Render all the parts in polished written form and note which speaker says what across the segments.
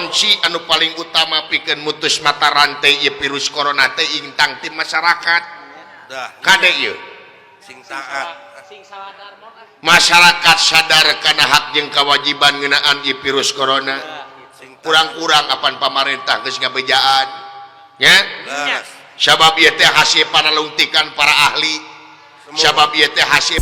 Speaker 1: Kunci anu paling utama pikeun mutus mata rantai ieu virus corona teh ingtang ti masyarakat. Kade ieu
Speaker 2: sing taat.
Speaker 1: Masyarakat sadar kana hak jeung kewajiban ngeunaan ieu virus corona. Kurang-kurang apan pamarentah geus ngabejaan nya. Sabab ieu teh hasil panalungtikan para ahli. Sabab ieu teh hasil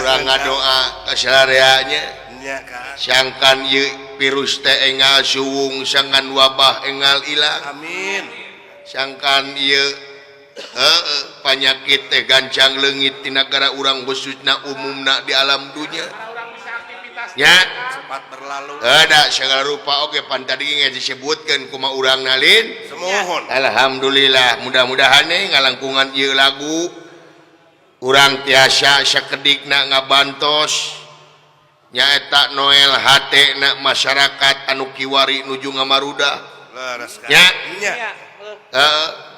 Speaker 1: kurang ngadoa kasarareanya sangkan ieu virus teh engal suwung, sangkan wabah engal ilang.
Speaker 2: Amin.
Speaker 1: Sangkan ieu panyakit teh gancang leungit di nagara urang, khususna umumna di alam dunya nya.
Speaker 2: Cepat berlalu.
Speaker 1: Ada segala rupa oge pan tadi geus disebutkeun kumaha urang nalin.
Speaker 2: Semohon.
Speaker 1: Alhamdulillah, mudah-mudahan nih ngalangkungan ieu lagu urang tiasa sakedikna ngabantos nyaeta Noel hate na masyarakat anu kiwari nuju ngamaruda nya.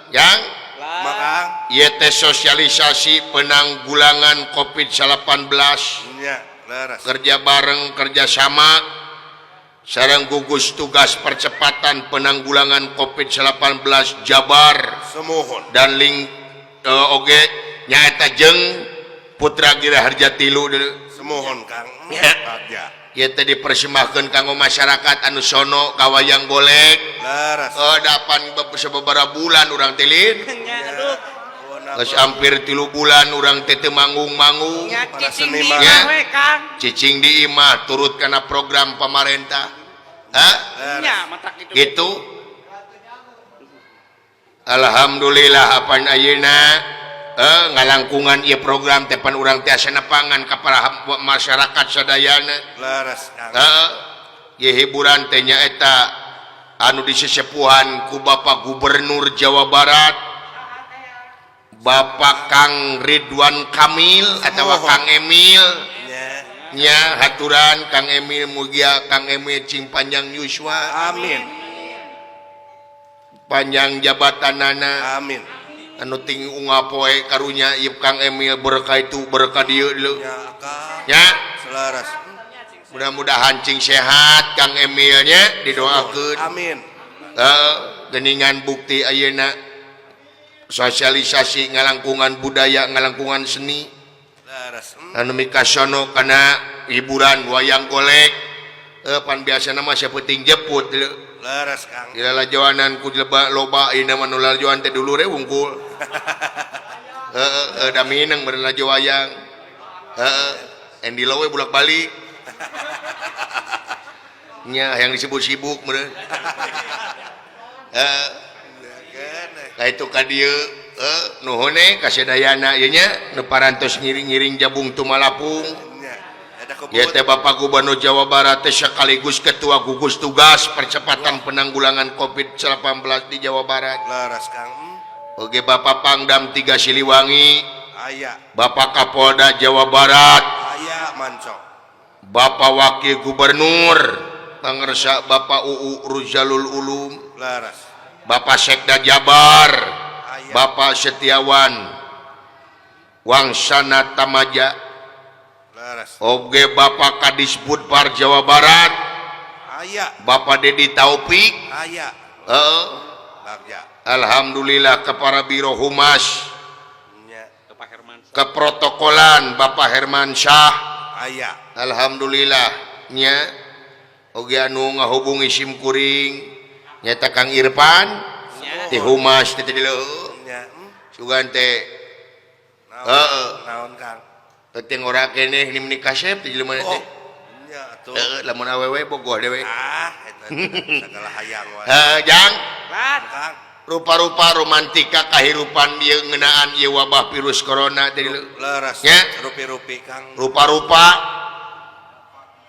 Speaker 1: Yang ieu teh sosialisasi penanggulangan COVID-19 kerja bareng kerjasama sareng gugus tugas percepatan penanggulangan COVID-19 Jabar dan link oge nyaeta jeung Putra Gira Harja Tilu.
Speaker 2: Semohon Kang.
Speaker 1: Ieu teh dipersembahkeun kanggo masyarakat anu sono ka wayang golek. Oh, dapan sababaraha bulan urang teh lin. Geus hampir 3 bulan urang teh teu manggung-manggung. Cicing di imah turut kana program pamarentah. Hah? Gitu. Alhamdulillah apan ayeuna ngalangkungan ieu program teh pan urang tiasa nepangan ka para masyarakat sadayana. Heeh. Ieu hiburan teh nyaeta anu disesepuhan ku Bapak Gubernur Jawa Barat, Bapak Kang Ridwan Kamil atau Kang Emil nya. Haturan Kang Emil, mugia Kang Emil cing panjang yuswa.
Speaker 2: Amin.
Speaker 1: Panjang jabatanana.
Speaker 2: Amin.
Speaker 1: Anu ting unggal poe karunya ieu Kang Emil berkah itu berkah dieu leu nya.
Speaker 2: Selaras.
Speaker 1: Mudah-mudahan cing sehat Kang Emilnya, didoakeun.
Speaker 2: Amin.
Speaker 1: Geningan bukti ayeuna sosialisasi ngalangkungan budaya, ngalangkungan seni anu mikasono kana hiburan wayang golek. Pan biasana mah saeupeting jeput leu.
Speaker 2: Leres Kang.
Speaker 1: Dilalajoanan ku loba loba ieu mah nu lalajoan teh dulure wungkul. Heeh, da mineng beureun lalajo wayang. Heeh, Endi Lowe bolak-balik. Nya yang disebut sibuk meureun. Heeh. Ka itu ka dieu nuhun ka sadayana ieu nya nu parantos ngiring-ngiring jabung tumalapung. Ya teh Bapak Gubernur Jawa Barat teh sekaligus Ketua Gugus Tugas Percepatan Penanggulangan COVID-19 di Jawa Barat.
Speaker 2: Leres Kang.
Speaker 1: Oke, Bapak Pangdam 3 Siliwangi.
Speaker 2: Aya.
Speaker 1: Bapak Kapolda Jawa Barat.
Speaker 2: Aya Mancong.
Speaker 1: Bapak Wakil Gubernur Pangersa Bapak UU Ruzalul Ulum.
Speaker 2: Leres.
Speaker 1: Bapak Sekda Jabar.
Speaker 2: Aya.
Speaker 1: Bapak Setiawan Wangsana Tamaja. Oge Bapak Kadisbudpar Jawa Barat.
Speaker 2: Aya.
Speaker 1: Bapak Dedi Taufik.
Speaker 2: Aya.
Speaker 1: Alhamdulillah ke para Biro Humas, keprotokolan Bapak Hermansyah.
Speaker 2: Aya.
Speaker 1: Alhamdulillah nya. Oge anu ngahubungi sim kuring nyata Kang Irfan ti Humas teh teh sugan teh. Heeh.
Speaker 2: Naon Kang?
Speaker 1: Penting ora keneh ni meuni kasep teh jelema teh.
Speaker 2: Nya atuh.
Speaker 1: Heeh, lamun awewe bogoh dewe.
Speaker 2: Ah, eta sagala hayang wae.
Speaker 1: Heuh, jang.
Speaker 2: Kang.
Speaker 1: Rupa-rupa romantika kahirupan ieu ngeunaan ieu wabah virus corona teh leu.
Speaker 2: Leres.
Speaker 1: Nya.
Speaker 2: Rupi-rupi Kang.
Speaker 1: Rupa-rupa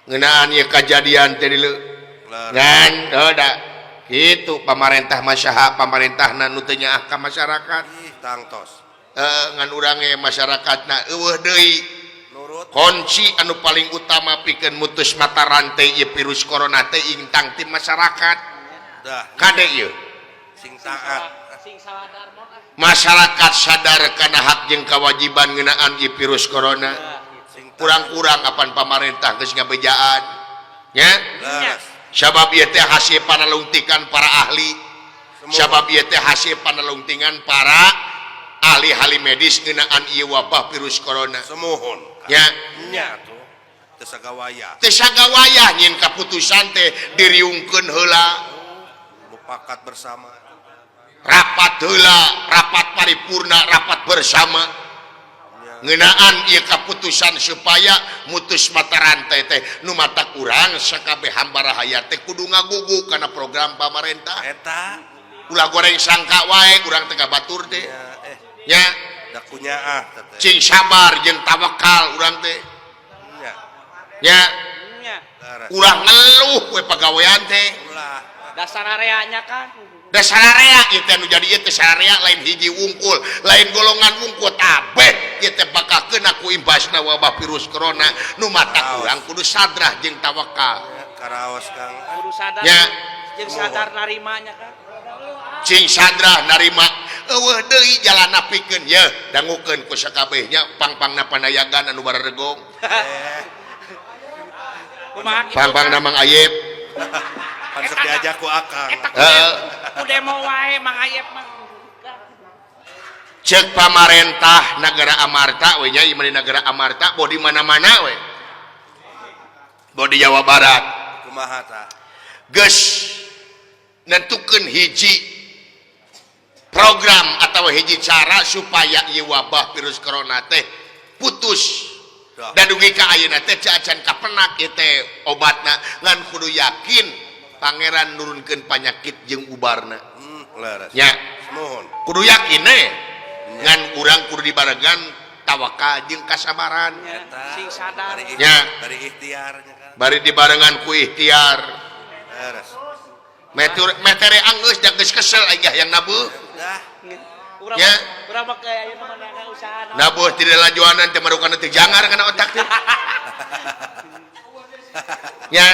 Speaker 1: ngeunaan ieu kajadian teh leu. Ngan heuh da kitu pamarentah masaha pamarentahna nu teu nyaah ka masyarakat.
Speaker 2: Ih, tangtos.
Speaker 1: Ngan urang ge masyarakatna eueuh deui.
Speaker 2: Nurut.
Speaker 1: Kunci anu paling utama pikeun mutus mata rantai ieu virus corona teh ingtang ti masyarakat.
Speaker 2: Dah.
Speaker 1: Kade ieu.
Speaker 2: Sing taat.
Speaker 3: Sing saladar mon ah.
Speaker 1: Masyarakat sadar kana hak jeung kewajiban ngeunaan ieu virus corona.
Speaker 2: Sing taat.
Speaker 1: Kurang-kurang apan pamarentah geus ngabejaan nya.
Speaker 2: Leres.
Speaker 1: Sabab ieu teh hasil panalungtikan para ahli.
Speaker 2: Semua.
Speaker 1: Sabab ieu teh hasil panalungtingan para ahli-ahli medis ngeunaan ieu wabah virus corona.
Speaker 2: Semuhun.
Speaker 1: Nya.
Speaker 2: Nya tuh. Teu sagawaya.
Speaker 1: Teu sagawayah nyieun kaputusan teh diriungkeun heula.
Speaker 2: Mupakat bersama.
Speaker 1: Rapat heula, rapat paripurna, rapat bersama.
Speaker 2: Nya.
Speaker 1: Ngeunaan ieu kaputusan supaya mutus mata rantai teh nu mata urang sakabeh hamba rahayat teh kudu ngagugu kana program pamarentah.
Speaker 2: Eta.
Speaker 1: Ulah goreng sangka wae urang teh ka batur teh.
Speaker 2: Nya eh
Speaker 1: Nya.
Speaker 2: Da kunyaah teh teh.
Speaker 1: Cing sabar jeung tawakal urang teh.
Speaker 2: Nya.
Speaker 1: Nya.
Speaker 3: Nya.
Speaker 2: Leres.
Speaker 1: Ulah ngeluh we pagawean teh.
Speaker 2: Ulah.
Speaker 3: Dasar areanya kan.
Speaker 1: Dasar area ieu teh nu jadi ieu teh area lain hiji wungkul, lain golongan wungkul kabeh ieu teh bakal keuna ku imbasna wabah virus corona nu mata
Speaker 2: Karaos.
Speaker 1: Urang kudu sadrah jeung tawakal.
Speaker 2: Nya, karaos Kang.
Speaker 3: Kudu sadar.
Speaker 1: Nya.
Speaker 3: Jeung sadar narimanya kan.
Speaker 1: Cing sadrah narima eueuh deui jalana pikeun ye dangukeun ku sakabehnya pang-pangna panayagan anu bararegong.
Speaker 2: Eh,
Speaker 3: Kumaha kitu,
Speaker 1: Pang-pangna
Speaker 3: Kang?
Speaker 1: Mang Ayep.
Speaker 2: Pan sok diajak ku Akang.
Speaker 3: Eta
Speaker 1: Heeh.
Speaker 3: ku demo wae Mang Ayep mah.
Speaker 1: Cek pamarentah negara Amarta we nya ieu mah di negara Amarta boh di mana-mana we. Boh di Jawa Barat.
Speaker 2: Kumaha tah?
Speaker 1: Geus nentukeun hiji program atau hiji cara supaya ieu wabah virus corona teh putus.
Speaker 2: Dah.
Speaker 1: Dan dugi ka ayeuna teh acan kapenak ieu teh obatna ngan kudu yakin pangeran nurunkeun panyakit jeung ubarna.
Speaker 2: Leres.
Speaker 1: Nya.
Speaker 2: Nuhun.
Speaker 1: Kudu yakin eh ngan urang kudu dibarengan tawakal jeung kasabaran.
Speaker 2: Eta.
Speaker 3: Sing sadar.
Speaker 2: Bari
Speaker 1: Nya.
Speaker 2: Bari ikhtiar nya kan.
Speaker 1: Bari dibarengan ku ikhtiar.
Speaker 2: Leres.
Speaker 1: Metur metere anggeus da geus kesel aing hayang nabuh.
Speaker 2: Dah.
Speaker 3: Urang
Speaker 1: Ya.
Speaker 3: urang mah kayak ayeuna mah nana usaha naon.
Speaker 1: Nabuh tidak lajuanan teh marukana teh jangar kana otak teh. Ya.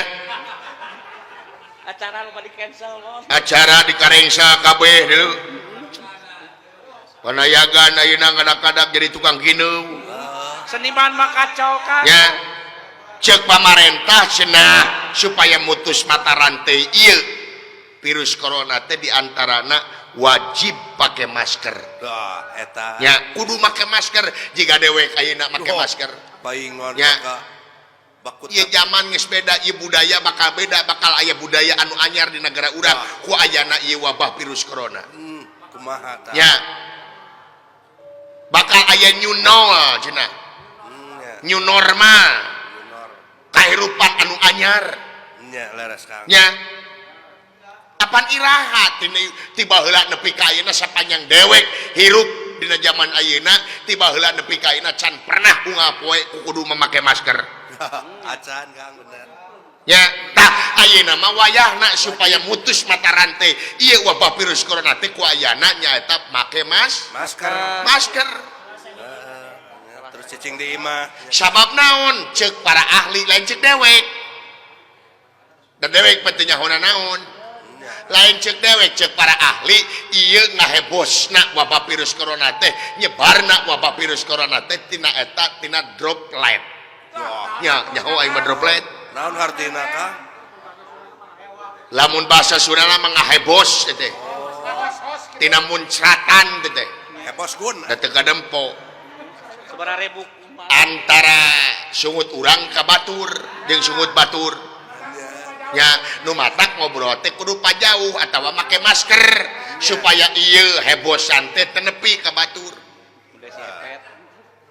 Speaker 3: Acara lupa di cancel bos.
Speaker 1: Acara di Karengsa kabeh dulu. Panayagan ayeuna ngadak-kadak jadi tukang gineung.
Speaker 3: Seniman mah kacau kan.
Speaker 1: Ya. Cek pamarentah cenah supaya mutus mata rantai ieu virus corona teh diantarana wajib pakai masker.
Speaker 2: Dah eta.
Speaker 1: Ya, kudu make masker jika dewek ayeuna make
Speaker 2: Duh,
Speaker 1: masker.
Speaker 2: Paingon
Speaker 1: Ya.
Speaker 2: ka bakut.
Speaker 1: Ieu zaman geus beda, ieu budaya bakal beda, bakal aya budaya anu anyar di negara urang
Speaker 2: Ah.
Speaker 1: ku ayana ieu wabah virus corona.
Speaker 2: Kumaha tah?
Speaker 1: Ya. Bakal aya new normal cenah.
Speaker 2: Nya.
Speaker 1: New normal,
Speaker 2: New normal.
Speaker 1: kahirupan anu anyar.
Speaker 2: Nya leres Kang.
Speaker 1: Nya. Apan iraha tiba heula nepi ka ayeuna sapanjang dewek hirup dina zaman ayeuna tiba heula nepi ka ayeuna can pernah unggal poe ku kudu memakai masker.
Speaker 2: Acan Kang bener.
Speaker 1: Ya, tah ayeuna mah wayahna supaya mutus mata rantai ieu wabah virus corona teh ku ayana nyaeta make
Speaker 2: Masker.
Speaker 1: masker.
Speaker 2: Heeh. Terus cicing di imah.
Speaker 1: Sabab naon cek para ahli lain cek dewek. Dan dewek penting nyahona naon.
Speaker 2: Nya.
Speaker 1: Lain cek dewek cek para ahli ieu ngahebosna wabah virus corona teh nyebarna wabah virus corona teh tina eta tina droplet.
Speaker 2: Wah.
Speaker 1: Nya nyaho aing mah droplet.
Speaker 2: Naon hartina Kang?
Speaker 1: Lamun bahasa Sundana mah ngahebos teh teh. Tina muncratan teh teh.
Speaker 2: Hebos gun.
Speaker 1: Da teu kadempo
Speaker 3: Sabaraha ribu kumaha.
Speaker 1: Antara sungut urang ka batur jeung sungut batur. Nya nu matak ngobrol teh kudu pajauh atawa make masker supaya ieu hebosan teh teu nepi ka batur.
Speaker 3: Udah si Epet.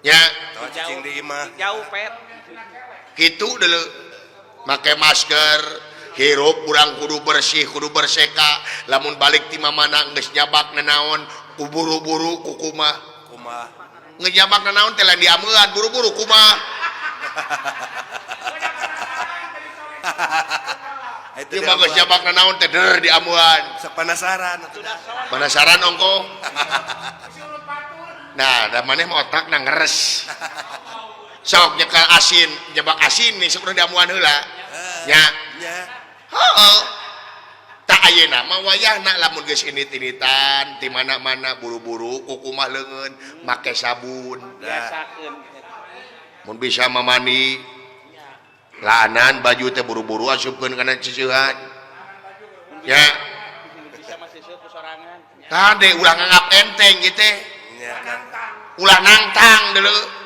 Speaker 1: Nya.
Speaker 2: Tawa cicing di imah.
Speaker 3: Jauh pet.
Speaker 1: Gitu dulu make masker hirup kurang kudu bersih kudu berseka lamun balik ti mamana geus nyabak nanaon ku buru-buru ku kumaha.
Speaker 2: Kumaha?
Speaker 1: Geus nyabak nanaon teh lain diameuan buru-buru kumaha.
Speaker 2: Itu
Speaker 1: Ieu mah geus nyabak nanaon teh der diamuan.
Speaker 2: Sok penasaran.
Speaker 1: Penasaran ongko. Nah, da maneh mah otakna ngeres. Sok nyekel asin, jebak asin nih sok udah damuan heula. Nya.
Speaker 2: Nya.
Speaker 1: Heeh. Tak ayeuna mah wayahna lamun geus init-initan ti mana-mana buru-buru kukumah leungeun make sabun.
Speaker 3: Biasakeun.
Speaker 1: Mun bisa mah mandi laanan baju teh buru-buru asupkeun kana ciceuhan. Ya.
Speaker 3: Bisa masih ku sorangan.
Speaker 1: Tade ulah nganggap enteng gitu teh.
Speaker 2: Nya, Kang.
Speaker 1: Ulah nangtang dulu.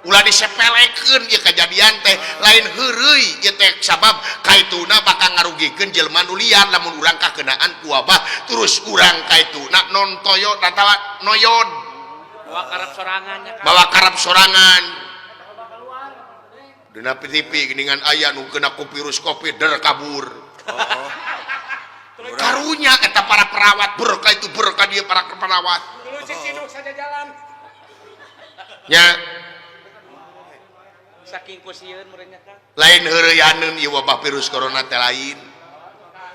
Speaker 1: Ulah disepelekeun ieu kejadian teh lain heureuy ieu teh sabab kaituna bakal ngarugikeun jelema nu lian lamun urang kakenaan ku wabah terus urang kaituna nontoyo atawa noyod
Speaker 3: Bawa karep sorangan nya, Kang.
Speaker 1: Bawa karep sorangan. Dina TV geuningan aya nu kena ku virus Covid der kabur.
Speaker 2: Oh.
Speaker 1: Karunya eta para perawat berkah itu berkah dia para perawat.
Speaker 4: Dulu ciciduk saja jalan.
Speaker 1: Nya.
Speaker 3: Saking kusieun meureun nya, Kang.
Speaker 1: Lain heureuyaneun ieu wabah virus corona teh lain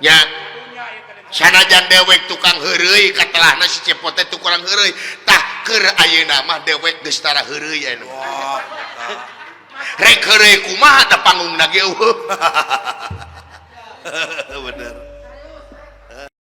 Speaker 1: nya, sanajan dewek tukang heureuy katelahna si Cepot teh tukang heureuy tah keur ayeuna mah dewek geus tara heureuy ayeuna.
Speaker 2: Wah, tah.
Speaker 1: Rek heureuy kumaha da panggungna ge eueuh.
Speaker 2: Bener.